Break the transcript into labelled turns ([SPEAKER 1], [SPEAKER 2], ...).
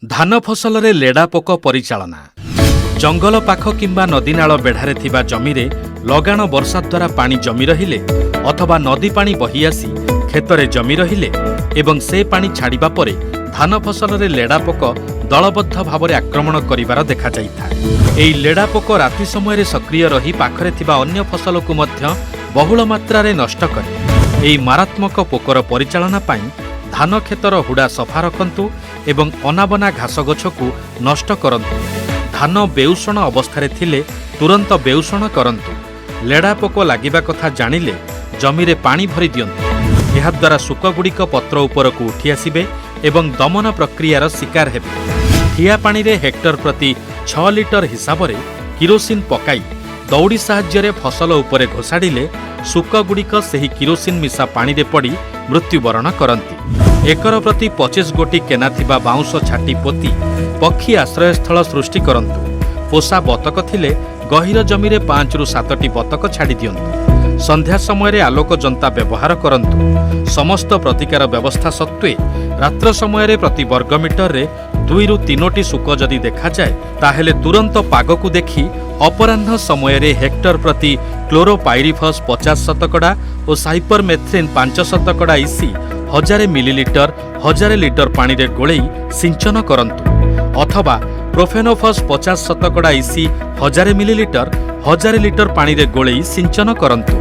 [SPEAKER 1] ଧାନ ଫସଲରେ ଲେଡ଼ା ପୋକ ପରିଚାଳନା। ଜଙ୍ଗଲ ପାଖ କିମ୍ବା ନଦୀନାଳ ବେଢ଼ାରେ ଥିବା ଜମିରେ ଲଗାଣ ବର୍ଷା ଦ୍ୱାରା ପାଣି ଜମି ରହିଲେ ଅଥବା ନଦୀ ପାଣି ବହି ଆସି କ୍ଷେତରେ ଜମି ରହିଲେ ଏବଂ ସେ ପାଣି ଛାଡ଼ିବା ପରେ ଧାନ ଫସଲରେ ଲେଡ଼ା ପୋକ ଦଳବଦ୍ଧ ଭାବରେ ଆକ୍ରମଣ କରିବାର ଦେଖାଯାଇଥାଏ। ଏହି ଲେଡ଼ା ପୋକ ରାତି ସମୟରେ ସକ୍ରିୟ ରହି ପାଖରେ ଥିବା ଅନ୍ୟ ଫସଲକୁ ମଧ୍ୟ ବହୁଳ ମାତ୍ରାରେ ନଷ୍ଟ କରେ। ଏହି ମାରାତ୍ମକ ପୋକର ପରିଚାଳନା ପାଇଁ ଧାନ କ୍ଷେତର ହୁଡ଼ା ସଫା ରଖନ୍ତୁ ଏବଂ ଅନାବନା ଘାସ ଗଛକୁ ନଷ୍ଟ କରନ୍ତୁ। ଧାନ ବେଉଷଣ ଅବସ୍ଥାରେ ଥିଲେ ତୁରନ୍ତ ବେଉଷଣ କରନ୍ତୁ। ଲେଡ଼ା ପୋକ ଲାଗିବା କଥା ଜାଣିଲେ ଜମିରେ ପାଣି ଭରି ଦିଅନ୍ତୁ। ଏହାଦ୍ୱାରା ଶୁକଗୁଡ଼ିକ ପତ୍ର ଉପରକୁ ଉଠି ଆସିବେ ଏବଂ ଦମନ ପ୍ରକ୍ରିୟାର ଶିକାର ହେବେ। ଠିଆ ପାଣିରେ ହେକ୍ଟର ପ୍ରତି 6 ଲିଟର ହିସାବରେ କିରୋସିନ ପକାଇ ଦଉଡ଼ି ସାହାଯ୍ୟରେ ଫସଲ ଉପରେ ଘୋଷାଡ଼ିଲେ ଶୁକଗୁଡ଼ିକ ସେହି କିରୋସିନ ମିଶା ପାଣିରେ ପଡ଼ି ମୃତ୍ୟୁବରଣ କରନ୍ତି। ଏକର ପ୍ରତି 25 ଗୋଟି କେନା ଥିବା ବାଉଁଶ ଛାଟି ପୋତି ପକ୍ଷୀ ଆଶ୍ରୟସ୍ଥଳ ସୃଷ୍ଟି କରନ୍ତୁ। ପୋଷା ବତକ ଥିଲେ ଗହୀର ଜମିରେ 5ରୁ 7ଟି ବତକ ଛାଡ଼ି ଦିଅନ୍ତୁ। ସନ୍ଧ୍ୟା ସମୟରେ ଆଲୋକ ଯନ୍ତା ବ୍ୟବହାର କରନ୍ତୁ। ସମସ୍ତ ପ୍ରତିକାର ବ୍ୟବସ୍ଥା ସତ୍ତ୍ୱେ ରାତ୍ର ସମୟରେ ପ୍ରତି ବର୍ଗ ମିଟରରେ 2ରୁ 3ଟି ଶୁକ ଯଦି ଦେଖାଯାଏ, ତାହେଲେ ତୁରନ୍ତ ପାଗକୁ ଦେଖି ଅପରାହ୍ନ ସମୟରେ ହେକ୍ଟର ପ୍ରତି କ୍ଲୋରୋପାଇରିଫସ୍ 50% ଓ ସାଇପରମେଥ୍ରିନ୍ 5% ଇସି 1000 ମିଲିଲିଟର 1000 ଲିଟର ପାଣିରେ ଗୋଳେଇ ସିଞ୍ଚନ କରନ୍ତୁ ଅଥବା ପ୍ରୋଫେନୋଫସ୍ 50% ଇସି 1000 ମିଲିଲିଟର 1000 ଲିଟର ପାଣିରେ ଗୋଳେଇ ସିଞ୍ଚନ କରନ୍ତୁ।